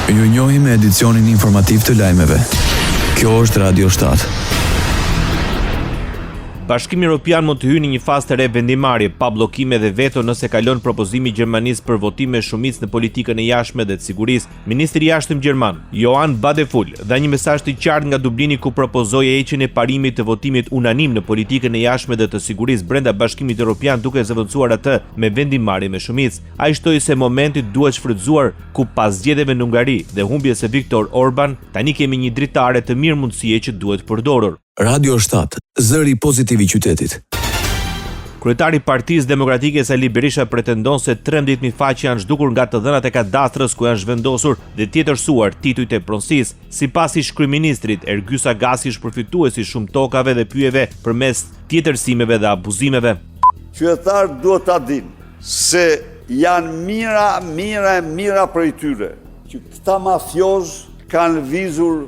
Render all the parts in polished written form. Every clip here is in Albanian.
Ju njohim me edicionin informativ të lajmeve. Kjo është Radio 7. Bashkimi Europian mund të hyjë në një fazë të re vendimmarrje pa bllokime dhe veto nëse kalon propozimi i Gjermanisë për votim me shumicë në politikën e jashtme dhe të sigurisë. Ministri i Jashtëm gjerman, Johann Wadephul, dha një mesazh të qartë nga Dublini ku propozoi heqjen e parimit të votimit unanim në politikën e jashtme dhe të sigurisë brenda Bashkimit Europian duke zëvendësuar atë me vendimmarrje me shumicë. Ai shtoi se momenti duhet shfrytëzuar ku pas zgjedhjeve në Hungari dhe humbjes së Viktor Orban, tani kemi një dritare të mirë mundësie që duhet përdorur. Radio 7, zëri pozitiv i qytetit. Kryetari i Partisë Demokratike Sali Berisha pretendon se 13.000 faqe janë zhdukur nga të dhënat e kadastrës ku janë zhvendosur dhe tjetërsuar titujt e pronësisë. Sipas ish-kryeministrit, Ergys Agasi është përfitues i shumë tokave dhe pyjeve përmes tjetërsimeve dhe abuzimeve. Qytetarët duhet ta dinë se janë mijëra, mijëra e mijëra prej tyre që këta mafiozë kanë lëvizur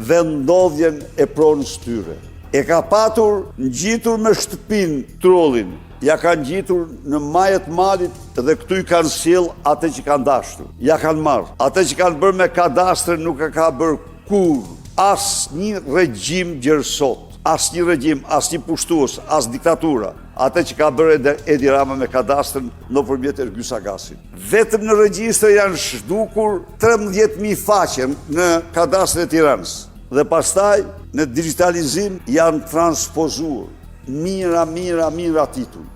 vendndodhjen e pronës së tyre. E ka patur ngjitur me shtëpinë truallin, ia kanë ngjitur në maje të malit dhe këtu i kanë sjellë atë që kanë dashur. Ia kanë marrë. Atë që kanë bërë me kadastrën nuk e ka bërë kurrë asnjë regjim gjer sot. Asnjë regjim, asnjë pushtues, as diktatura. Atë që ka bërë Edi Rama me kadastrën nëpërmjet Ergys Agasit. Vetëm në regjistër janë zhdukur 13.000 faqe në kadastrën e Tiranës dhe pastaj në digjitalizim janë transpozuar mijëra, mijëra, mijëra tituj.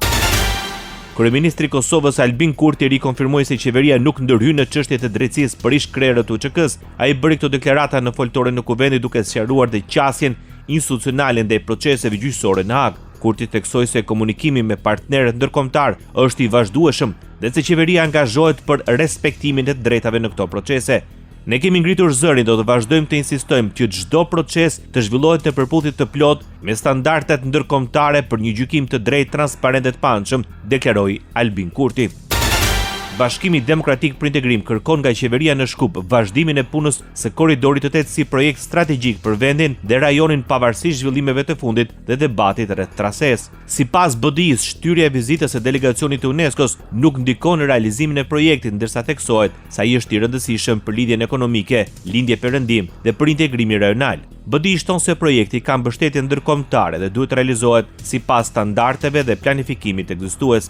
Kryeministri i Kosovës Albin Kurti rikonfirmoi se qeveria nuk ndërhyn në çështjet e drejtësisë për ish-krerët e UÇK-së. Ai bëri këto deklarata në foltoren e Kuvendit duke sqaruar dhe qasjen institucionale ndaj proceseve gjyqësore në Hagë. Kurti theksoi se komunikimi me partnerët ndërkombëtarë është i vazhdueshëm dhe se qeveria angazhohet për respektimin e të drejtave në këto procese. Ne kemi ngritur zërin do të vazhdojmë të insistojmë që çdo proces të zhvillohet në përputhje të plotë me standardet ndërkombëtare për një gjykim të drejtë, transparent dhe të paanshëm, deklaroi Albin Kurti. Bashkimi Demokratik për Integrim kërkon nga qeveria në Shkup vazhdimin e punës së Korridorit të 8 si projekt strategjik për vendin dhe rajonin pavarësisht zhvillimeve të fundit dhe debatit rreth trasesë. Sipas BDI-së, shtyrja e vizitës së delegacionit të UNESCO-s nuk ndikon në realizimin e projektit, ndërsa theksohet se ai është i rëndësishëm për lidhjen ekonomike lindje-perëndim dhe për integrimin rajonal. BDI shton se projekti ka mbështetje ndërkombëtare dhe duhet të realizohet sipas standardeve dhe planifikimit ekzistues.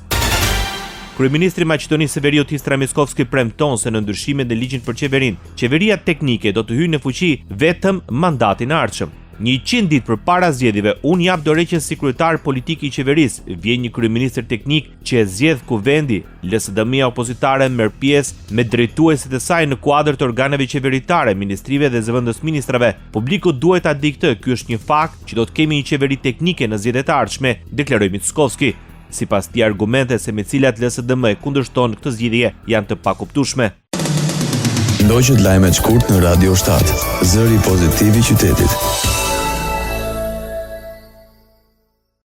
Kryeministri i Maqedonisë së Veriut Hristijan Mickoski premton se në ndryshimet në ligjin për qeverinë, qeveria teknike do të hyjë në fuqi vetëm mandatin e ardhshëm. 100 ditë përpara zgjedhjeve, unë jap dorëheqjen si kryetar politik i qeverisë, vjen një kryeministër teknik që e zgjedh kuvendi, LSDM-ja opozitare merr pjesë me drejtuesit e saj në kuadër të organeve qeveritare, ministrive dhe zëvendësministrave. Publiku duhet ta dijë këtë, ky është një fakt që do të kemi një qeveri teknike në zgjedhjet e ardhshme, deklaroi Mickoski. Sipas tij argumentet se me cilat LSDM e kundërshton këtë zgjidhje janë të pakuptueshme. Ndoqët lajmet shkurt në Radio 7, zëri pozitiv i qytetit.